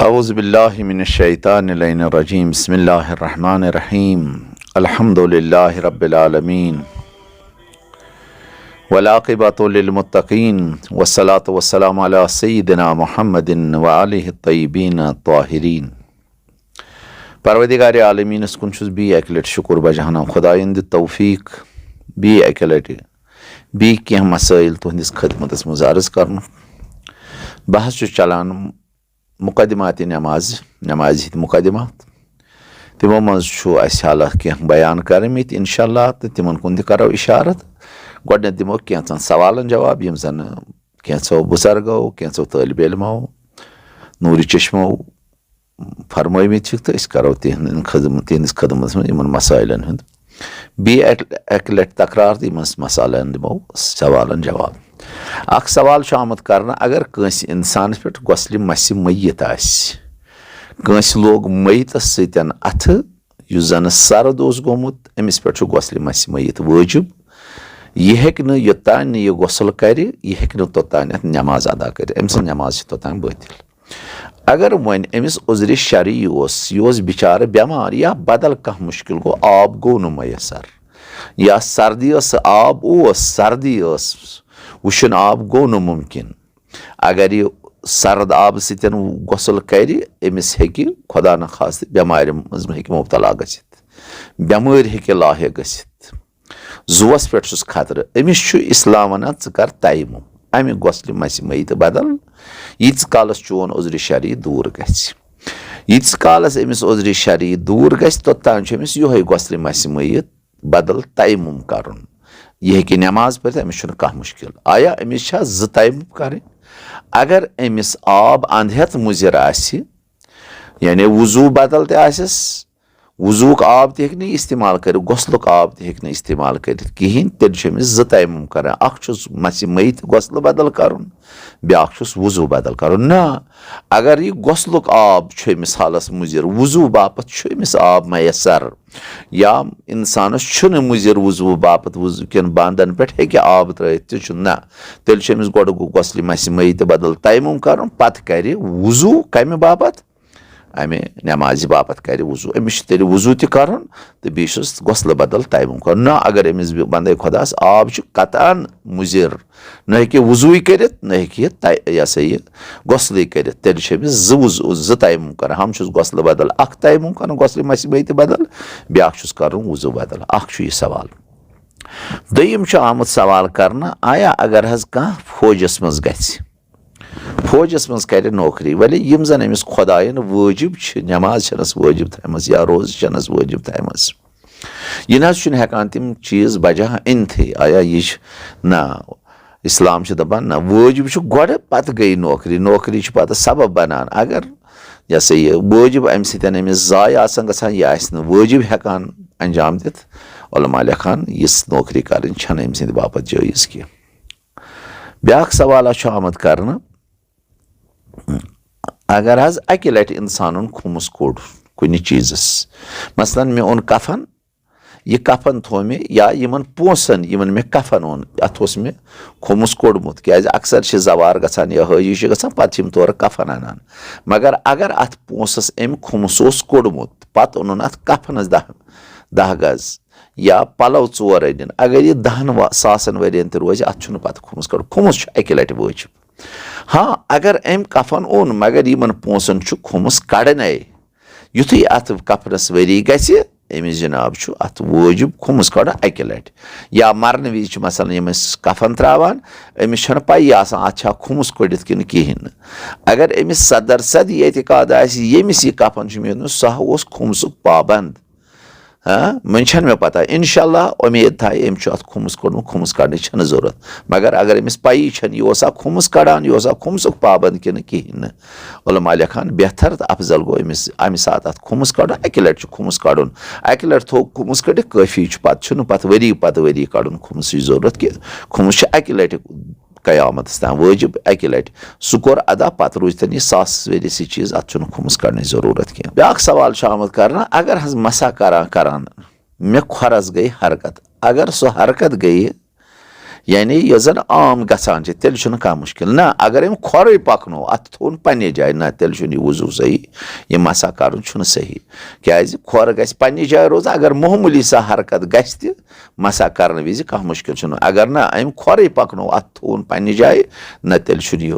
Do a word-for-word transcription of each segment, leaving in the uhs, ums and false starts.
أعوذ بالله من الشيطان اللعين الرجيم. بسم الله الرحمن الرحيم. الحمد لله رب العالمين. والعاقبة للمتقين. والصلاة والسلام على سيدنا محمد وآله الطيبين الطاهرين. پروردگار عالمینس کُن چھُس بیٚیہِ اکہِ لٹہِ شُکر بجا انان خداین دِ توفیق بیٚیہِ اکہِ لٹہِ بیٚیہِ کینٛہہ مسٲیل تُہنٛدِس خدمتس منٛز عرض کرنُک۔ بہٕ حظ چھُس چلان مقدمات نماز، نمازِ ہٕنٛدۍ مقدمات۔ تِمو منٛز چھُ اَسہِ حالہ کینٛہہ بیان کٔرمٕتۍ، انشاءاللہ، تہٕ تِمن کُن تہِ کرو اِشارت۔ گۄڈٕنٮ۪تھ دِمو کینٛژن سوالن جواب، یِم زن کینٛژو بُزرگو، کینٛژو طٲلبِ علمو، نوٗرِ چشمو فرمٲومٕتۍ چھِکھ، تہٕ أسۍ کرو تِہنٛدٮ۪ن خدمت، تِہنٛدِس خدمتس منٛز یِمن مسٲیلن ہُنٛد بیٚیہِ اکہِ، اکہِ لٹہِ تکرار تہٕ یِمن مسالن دِمو سوالن جواب۔ اکھ سوال چھُ آمُت کرنہٕ، اگر کٲنٛسہِ انسانس پٮ۪ٹھ غسلِ مسِ میت آسہِ، کٲنٛسہِ لوگ میتس سۭتۍ اتھٕ، یُس زن سرد اوس گوٚمُت، أمِس پٮ۪ٹھ چھُ غسلِ مسِ میت وٲجب۔ یہِ ہیٚکہِ نہٕ، یوٚتام نہٕ یہِ غسل کرِ، یہِ ہیٚکہِ نہٕ توٚتام اتھ نماز ادا کٔرِتھ، أمۍ سٕنٛز نماز چھِ توٚتام بٲطِل۔ اگر وۄنۍ أمِس عذرِ شرعی اوس، یہِ اوس بِچارٕ بٮ۪مار یا بدل کانٛہہ مُشکِل گوٚو، آب گوٚو نہٕ میسر، یا سردی ٲس، آب اوس، سردی ٲس، وٕشُن آب گوٚو نہٕ مُمکِن، اگر یہِ سرد آبہٕ سۭتۍ غسل کرِ، أمِس ہیٚکہِ خدا نخواستہٕ بٮ۪مارِ منٛز ہیٚکہِ مُبتلا گٔژھِتھ، بٮ۪مٲرۍ ہیٚکہِ لاحق گٔژھِتھ۔ زُوَس پٮ۪ٹھ چھُس خطرٕ، أمِس چھُ اِسلام وَنان، ژٕ کر تیمم اَمہِ غسلِ مسِ میتہِ بدل، ییٖتِس کالَس چون عذرِ شرعی دوٗر گژھِ۔ ییٖتِس کالَس أمِس عذرِ شرعی دوٗر گژھِ، توٚتام چھُ أمِس یِہوٚے غسلِ مسِ میت بدل تیمم کرُن۔ یہِ ہیٚکہِ نماز پٔرِتھ، أمِس چھُنہٕ کانٛہہ مُشکِل۔ آیا أمِس چھا زٕ تیمم کرٕنۍ؟ اگر أمِس آب اَنٛد ہٮ۪تھ مُضِر آسہِ، یعنی وضوٗ بدل تہِ آسٮ۪س، وضوٗک آب تہِ ہیٚکہِ نہٕ یہِ استعمال کٔرِتھ، غسلُک آب تہِ ہیٚکہِ نہٕ استعمال کٔرِتھ کِہیٖنۍ، تیٚلہِ چھُ أمِس زٕ تیمم کرٕنۍ۔ اکھ چھُس مسِ میت غسلہٕ بدل کرُن، بیٛاکھ چھُس وضوٗ بدل کرُن۔ نہ، اگر یہِ غسلُک آب چھُ أمِس حالس مُضِر، وضوٗ باپتھ چھُ أمِس آب میسر، یا انسانس چھُنہٕ مُضِر وضوٗ باپتھ، وضوٗ کٮ۪ن باندن پٮ۪ٹھ ہیٚکہِ آب ترٲوِتھ تہِ چھُ، نہ، تیٚلہِ چھُ أمِس گۄڈٕ گوٚو غسلِ مسِ میت بدل تیمم کرُن، پتہٕ کرِ وضوٗ کمہِ باپتھ؟ امہِ نمازِ باپتھ کرِ وضوٗ۔ أمِس چھُ تیٚلہِ وضوٗ تہِ کرُن تہٕ بیٚیہِ چھُس غسلہٕ بدل تیمم کرُن۔ نہ، اگر أمِس بندے خۄداس آب چھُ قطعاً مُضِر، نہ ہیٚکہِ وضوٗے کٔرِتھ، نہ ہیٚکہِ یہِ تے-، یہِ ہسا یہِ غسلٕے کٔرِتھ، تیٚلہِ چھِ أمِس زٕ وضوٗ، زٕ تیمم کرٕنۍ۔ ہم چھُس غسلہٕ بدل اکھ تیمم کرُن، غسلِ مسِ میتہِ بدل، بیٛاکھ چھُس کرُن وضوٗ بدل۔ اکھ چھُ یہِ سوال۔ دوٚیِم چھُ آمُت سوال کرنہٕ، آیا اگر حظ کانٛہہ فوجس منٛز گژھِ، فوجس منٛز کرِ نوکری، ولی یِم زن أمِس خۄداین وٲجب چھِ، نماز چھنس وٲجب تھایمٕژ یا روزٕ چھنس وٲجب تھایمٕژ، یہِ نہ حظ چھُنہٕ ہٮ۪کان تِم چیٖز بجا أنتھٕے۔ آیا یہِ چھُ؟ نہ، اسلام چھُ دپان نہ، وٲجب چھُ گۄڈٕ، پتہٕ گٔے نوکری، نوکری چھِ پتہٕ سبب بنان۔ اگر یہِ ہسا یہِ وٲجب امہِ سۭتۍ أمِس ضایع آسان گژھان، یہِ آسہِ نہٕ وٲجب ہٮ۪کان انجام دِتھ، علماء لیکھان، یِژھ نوکری کرٕنۍ چھنہٕ أمۍ سٕنٛدِ باپتھ جٲیز کینٛہہ۔ بیٛاکھ سوالہ چھُ آمُت کرنہٕ، اگر حظ اکہِ لٹہِ انسانن خُمُس کوٚڑ کُنہِ چیٖزس، مثلاً مےٚ اوٚن کفن، یہِ کفن تھوٚو مےٚ، یا یِمن پونٛسن، یِمن مےٚ کفن اوٚن، اتھ اوس مےٚ خُمُس کوٚڑمُت، کیازِ اکثر چھِ زوار گژھان یا حٲجی چھِ گژھان، پتہٕ چھِ یِم تورٕ کفن انان۔ مگر اگر اتھ پونٛسس أمۍ خُمُس اوس کوٚڑمُت، پتہٕ اوٚنُن اتھ کفنس دہ، دہ گز، یا پلو ژور أنِن، اگر یہِ دہن وا-، ساسن ؤرین تہِ روزِ، اتھ چھُنہٕ پتہٕ خُمُس کڑُن۔ خُمُس چھُ اکہِ لٹہِ وٲجب۔ ہاں، اگر أمۍ کفن اوٚن، مگر یِمن پونٛسن چھُ خُمُس کڑنے، یُتھُے اتھ کفنس ؤری گژھِ، أمِس جناب چھُ اتھ وٲجب خُمُس کڑُن اکہِ لٹہِ۔ یا مرنہٕ وِزِ چھِ مثلاً یِم أسۍ کفن تراوان، أمِس چھنہٕ پَیی آسان اتھ چھا خُمُس کٔڑِتھ کِنہٕ کِہیٖنۍ نہٕ۔ اگر أمِس صدر صد یہِ اعتقاد آسہِ، ییٚمِس یہِ کفن چھُ میوٗدمُت، سُہ ہا اوس خُمسُک پابند۔ ہاں، وۄنۍ چھَنہٕ مےٚ پتہ، انشاءاللہ اُمید تھایہِ أمۍ چھُ اَتھ خُمُس کوٚڑمُت، خُمُس کَڑنٕچ چھَنہٕ ضروٗرت۔ مگر اگر أمِس پَیی چھَنہٕ یہِ اوسا خُمُس کَڑان، یہِ اوسا خُمسُک پابند کِنہٕ کِہیٖنۍ نہٕ، علماء لیکھان بہتر تہٕ افضل گوٚو أمِس اَمہِ ساتہٕ اَتھ خُمُس کَڑُن، اَکہِ لَٹہِ چھُ خُمُس کَڑُن، اَکہِ لَٹہِ تھوٚو خُمُس کٔڑِتھ کٲفی چھُ، پَتہٕ چھُنہٕ پَتہٕ ؤری پَتہٕ ؤری کَڑُن خُمسٕچ ضروٗرت کینٛہہ، خُمُس چھُ اَکہِ لَٹہِ قیامتس تام وٲجب اکہِ لٹہِ۔ سُہ کوٚر ادا، پتہٕ روٗزتن یہِ ساسس ؤرِیس یہِ چیٖز، اتھ چھُنہٕ خُمُس کڑنٕچ ضروٗرت کینٛہہ۔ بیٛاکھ سوال چھُ آمُت کرنہٕ، اگر حظ مسح کران کران مےٚ کھۄرس گٔے حرکت، اگر سۄ حرکت گٔیہِ، یعنی یۄس زن عام گژھان چھِ، تیٚلہِ چھُنہٕ کانٛہہ مُشکِل۔ نہ، اگر أمۍ کھۄرٕے پکنوو، اتھ تھوٚو نہٕ پننہِ جایہِ، نہ، تیٚلہِ چھُنہٕ یہِ وضوٗ صحیح، یہِ مسح کرُن چھُنہٕ صحیح۔ کیازِ؟ کھۄر گژھِ پننہِ جایہِ روزُن، اگر معموٗلی سا حرکت گژھِ تہِ مسح کرنہٕ وِزِ، کانٛہہ مُشکِل چھُنہٕ۔ اگر نہ، أمۍ کھۄرٕے پکنوو، اتھ تھوٚو نہٕ پننہِ جایہِ، نہ، تیٚلہِ چھُنہٕ یہِ،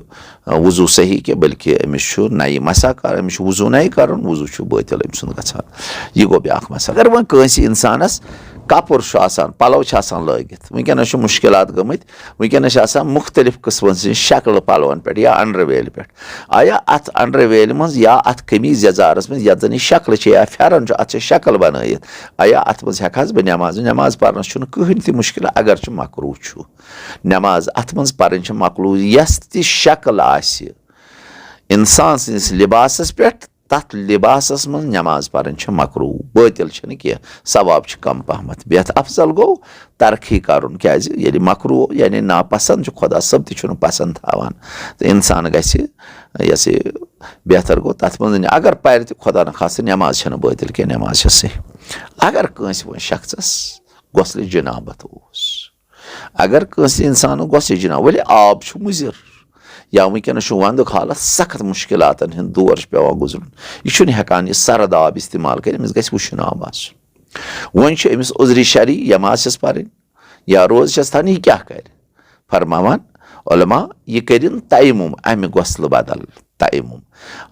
آ، وضوٗ صحیح کینٛہہ، بلکہِ أمِس چھُ نَیہِ مسح کرُن، أمِس چھُ وضوٗ نَیہِ کرُن، وضوٗ چھُ بٲطِل أمۍ سُنٛد گژھان۔ یہِ گوٚو بیٛاکھ مسئلہٕ۔ اگر وۄنۍ کٲنٛسہِ اِنسانَس کَپُر چھُ آسان، پَلَو چھِ آسان لٲگِتھ، وٕنکیٚنَس چھُ مُشکِلات گٔمٕتۍ، وٕنکیٚنَس چھِ آسان مُختٔلِف قٕسمَن ہٕنٛز شَکلہٕ پَلوَن پٮ۪ٹھ یا اَنڈَر ویلہِ پٮ۪ٹھ۔ آیا اَتھ اَنڈَر ویلہِ منٛز یا اَتھ قمیٖض یَزارَس منٛز، یَتھ زَن یہِ شَکلہٕ چھِ یا پھٮ۪رَن چھُ، اَتھ چھِ شَکٕل بَنٲیِتھ، آیا اَتھ منٛز ہٮ۪کہٕ حظ بہٕ نٮ۪ماز، نٮ۪ماز پَرنَس چھُنہٕ کٕہٕنۍ تہِ مُشکِل، اگر چھُ مَکروٗہ چھُ۔ نٮ۪ماز اَتھ منٛز پَرٕنۍ چھِ مَکروٗہ، یۄس تہِ شَکٕل آسہِ، اِنسان سٕنٛدِس لِباسَس پٮ۪ٹھ، تَتھ لِباسَس منٛز نٮ۪ماز پَرٕنۍ چھِ مَکروٗہ، بٲطِل چھَنہٕ کینٛہہ، ثواب چھِ کَم پَہمَتھ۔ بہتر، افضل گوٚو ترک ہی کَرُن، کیٛازِ ییٚلہِ مَکروٗہ یعنی ناپَسنٛد چھُ، خۄدا صٲب تہِ چھُنہٕ پَسنٛد تھاوان، تہٕ اِنسان گژھِ، یہِ ہسا یہِ، بہتر گوٚو تَتھ منٛز نہٕ۔ اگر پَرِ تہِ، خۄدا نخواستہٕ، نٮ۪ماز چھَنہٕ بٲطِل کینٛہہ، نٮ۪ماز چھےٚ صحیح۔ اگر کٲنٛسہِ وۄنۍ شخصَس غسلِ جنابت اوس، اگر کٲنٛسہِ اِنسانَس غسلِ جنابت، ؤلِو، آب چھُ مُضِر، یا وٕنکیٚنَس چھُ وَندُک حالت، سخت مُشکِلاتَن ہُنٛد دور چھُ پٮ۪وان گُزرُن، یہِ چھُنہٕ ہٮ۪کان یہِ سرد آب استعمال کٔرِتھ، أمِس گژھِ وُشُن آب آسُن۔ وۄنۍ چھُ أمِس عذرِ شرعی، نٮ۪ماز چھَس پَرٕنۍ یا روزٕ چھَس تھاونہِ، یہِ کیٛاہ کَرِ؟ فرماوان علماء، یہِ کٔرِن تیمم، اَمہِ غسلہٕ بدل تیمم۔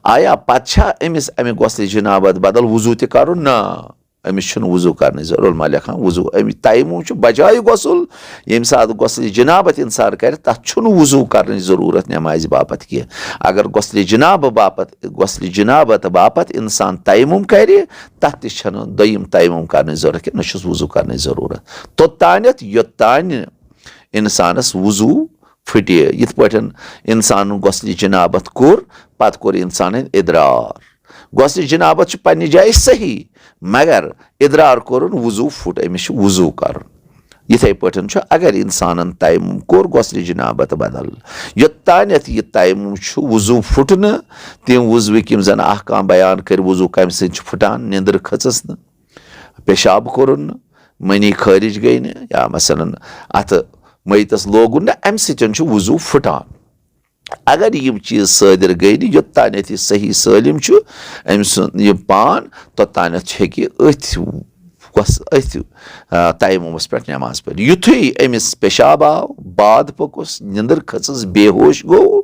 آیا پَتہٕ چھا أمِس اَمہِ غسلِ جنابت بدل وضوٗ تہِ کَرُن؟ نہ، أمِس چھُنہٕ وضوٗ کرنٕچ ضروٗرت۔ علماء لیکھان، وضوٗ، اَمہِ تیمم چھُ بجایہِ غسل۔ ییٚمہِ ساتہٕ غسلِ جنابت اِنسان کرِ، تَتھ چھُنہٕ وضوٗ کرنٕچ ضروٗرت نٮ۪مازِ باپتھ کینٛہہ۔ اگر غسلِ جناب باپتھ، غسلِ جنابت باپتھ اِنسان تیمم کرِ، تَتھ تہِ چھَنہٕ دوٚیِم تیمم کرنٕچ ضروٗرت کینٛہہ، نہ چھُس وضوٗ کرنٕچ ضروٗرت۔ توٚتانٮ۪تھ یوٚتانۍ اِنسانَس وضوٗ پھٕٹہِ۔ یِتھ پٲٹھۍ اِنسانَن غسلِ جنابت کوٚر، پَتہٕ کوٚر اِنسانَن اِدرار۔ غسلِ جنابت چھُ پننہِ جایہِ صحیح، مگر اِدرار کوٚرُن، وضوٗ پھُٹ، أمِس چھُ وضوٗ کَرُن۔ یِتھَے پٲٹھۍ چھُ، اگر اِنسانَن تیمم کوٚر غسلِ جنابت بدل، یوٚتانٮ۪تھ یہِ تیمم چھُ وضوٗ پھُٹنہٕ، تِم وضوٗوٕکۍ یِم زَن احکام بیان کٔرۍ، وضوٗ کَمہِ سۭتۍ چھُ پھُٹان؟ نیٚنٛدٕر کھٔژٕس نہٕ، پیشاب کوٚرُن نہٕ، منی خٲرِج گٔے نہٕ، یا مثلاً اَتھٕ میتَس لوگُن نہٕ، اَمہِ سۭتۍ چھُ وضوٗ پھُٹان۔ اگر یِم چیٖز صٲدِر گٔے نہٕ، یوٚتانٮ۪تھ یہِ صحیح سٲلِم چھُ، أمۍ سُنٛد یہِ پان، توٚتانٮ۪تھ ہیٚکہِ أتھۍ غۄس-، أتھۍ، آ، تیمُمَس پٮ۪ٹھ نٮ۪ماز پٔرِتھ۔ یُتھُے أمِس پیشاب آو، باد پوٚکُس، نِندٕر کھٔژٕس، بے ہوش گوٚو،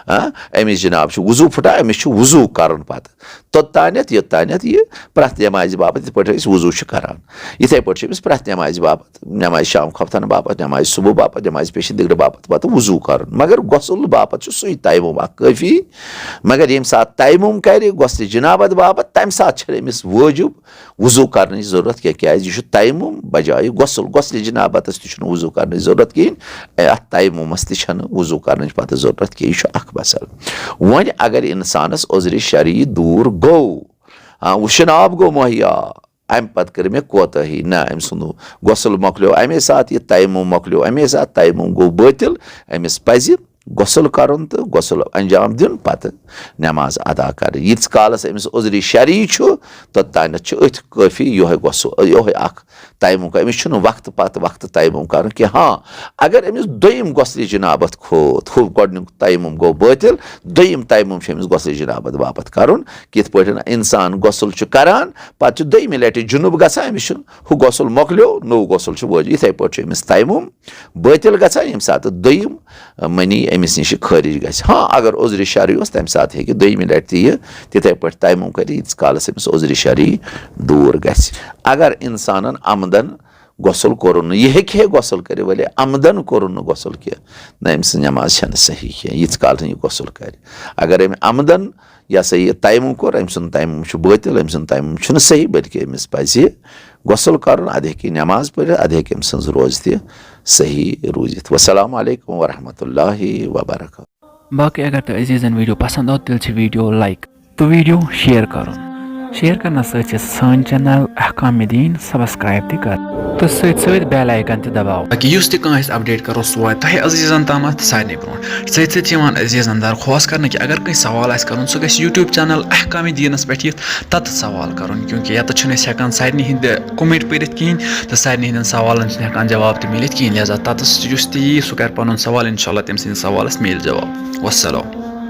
آ، أمِس جِناب چھُ وضوٗ پھُٹان، أمِس چھُ وضوٗ کَرُن پَتہٕ۔ توٚتانٮ۪تھ، یوٚتانٮ۪تھ یہِ پرٛٮ۪تھ نٮ۪مازِ باپَتھ، یِتھ پٲٹھۍ أسۍ وضوٗ چھِ کَران، یِتھَے پٲٹھۍ چھِ أمِس پرٛٮ۪تھ نٮ۪مازِ باپَتھ، نٮ۪مازِ شام خۄفتَن باپَتھ، نٮ۪مازِ صُبح باپَتھ، نٮ۪مازِ پیشہِ دِگرٕ باپَتھ پَتہٕ وضوٗ کَرُن۔ مگر غسل باپَتھ چھُ سُے تیمُم اَکھ کٲفی۔ مگر ییٚمہِ ساتہٕ تیمُم کَرِ غسلِ جنابت باپَتھ، تَمہِ ساتہٕ چھَنہٕ أمِس وٲجِب وضوٗ کَرنٕچ ضروٗرت کینٛہہ، کیٛازِ یہِ چھُ تیمُم بجایہِ غسل۔ غسلِ جنابتَس تہِ چھُنہٕ وضوٗ کَرنٕچ ضروٗرت کِہیٖنۍ، اَتھ تیمُمَس تہِ چھَنہٕ وضوٗ کَرنٕچ پَتہٕ ضروٗرت کینٛہہ۔ یہِ چھُ اَکھ مسلہٕ۔ وۄنۍ اگر اِنسانَس عذرِ شرعی دوٗر گوٚو، آ، وٕشُن آب گوٚو مہیا، اَمہِ پَتہٕ کٔر مےٚ کوتٲہی۔ نہ، أمۍ سُنٛد غسل مۄکلیو اَمے ساتہٕ، یہِ تیمُم مۄکلیو اَمے ساتہٕ، تیمُم گوٚو بٲطِل۔ أمِس پَزِ غسل کَرُن تہٕ غسل انجام دیُن، پَتہٕ نٮ۪ماز ادا کَرٕنۍ۔ ییٖتِس کالَس أمِس عذرِ شرعی چھُ، توٚتانٮ۪تھ چھُ أتھۍ کٲفی یِہوٚے غسل، یِہوٚے اَکھ تیمُم کَرُن۔ أمِس چھُنہٕ وقتہٕ پَتہٕ وقتہٕ تیمُم کَرُن کینٛہہ۔ ہاں، اگر أمِس دوٚیِم غسلِ جنابت کھوت، ہُہ گۄڈٕنیُک تیمُم گوٚو بٲطِل، دوٚیِم تیمُم چھُ أمِس غسلِ جنابت باپَتھ کَرُن۔ کِتھ پٲٹھۍ اِنسان غسل چھُ کَران، پَتہٕ چھُ دوٚیِمہِ لَٹہِ جُنُب گژھان، أمِس چھُنہٕ ہُہ غسل مۄکلیو، نوٚو غسل چھُ وٲجِب۔ یِتھَے پٲٹھۍ چھُ أمِس تیمُم بٲطِل گژھان، ییٚمہِ ساتہٕ دوٚیِم منی أمِس نِش خٲرِج گژھِ۔ ہاں، اگر عذرِ شرعی اوس، تَمہِ ساتہٕ ہیٚکہِ دوٚیمہِ لَٹہِ تہِ یہِ تِتھَے پٲٹھۍ تیمُم کٔرِتھ، ییٖتِس کالَس أمِس عذرِ شرعی دوٗر گژھِ۔ اگر اِنسانَن عمدن غسل کوٚرُن نہٕ، یہِ ہیٚکہِ ہے غسل کٔرِتھ، ؤلے عمدن کوٚرُن نہٕ غسل کینٛہہ، نہ، أمۍ سٕنٛز نٮ۪ماز چھَنہٕ صحیح کینٛہہ، ییٖتِس کالَس نہٕ یہِ غسل کَرِ۔ اگر أمۍ عمدن، یہِ ہسا یہِ تیمُم کوٚر، أمۍ سُنٛد تیمُم چھُ بٲطِل، أمۍ سُنٛد تیمُم چھُنہٕ صحیح، بلکہِ أمِس پَزِ غسل کَرُن، اَدٕ ہیٚکہِ نٮ۪ماز پٔرِتھ، اَدٕ ہیٚکہِ أمۍ سٕنٛز روزٕ تہِ صحیح روٗزِتھ۔ والسلام علیکم ورحمۃ اللہ وبرکاتہ۔ باقٕے اگر تۄہہِ عزیٖزَن ویٖڈیو پَسنٛد آو، تیٚلہِ چھِ ویٖڈیو like تہٕ ویٖڈیو share کَرُن۔ شیئر کرنس سۭتۍ سۭتۍ سٲنۍ چینل احکام دین سبسکرائب تہِ کر تہٕ سۭتۍ سۭتۍ بیل آئیکن تہِ دباو۔ تاکہ یُس تہِ کانٛہہ أسۍ اپڈیٹ کرو، سُہ واتہِ تۄہہِ عزیزن تامتھ سارنٕے برونٛٹھ۔ سۭتۍ سۭتۍ چھِ یِوان عزیزن درخواست کرنہٕ کہِ اگر کٲنٛسہِ سوال آسہِ کرُن، سُہ گژھِ یوٗٹیوب چینل احکام دینس پٮ۪ٹھ یِتھ، تتتھ سوال کرُن، کیونکہ یتتھ چھِنہٕ أسۍ ہٮ۪کان سارنٕے ہٕنٛدۍ کمنٹ پٔرِتھ کِہیٖنۍ تہٕ سارنٕے ہٕنٛدٮ۪ن سوالن چھِنہٕ ہٮ۪کان جواب تہِ مِلِتھ کِہیٖنۍ۔ لہذا تتتھ یُس تہِ یی، سُہ کرِ پنُن سوال، انشاءاللہ تٔمۍ سٕنٛدِس سوالس مِلہِ جواب۔ والسلام۔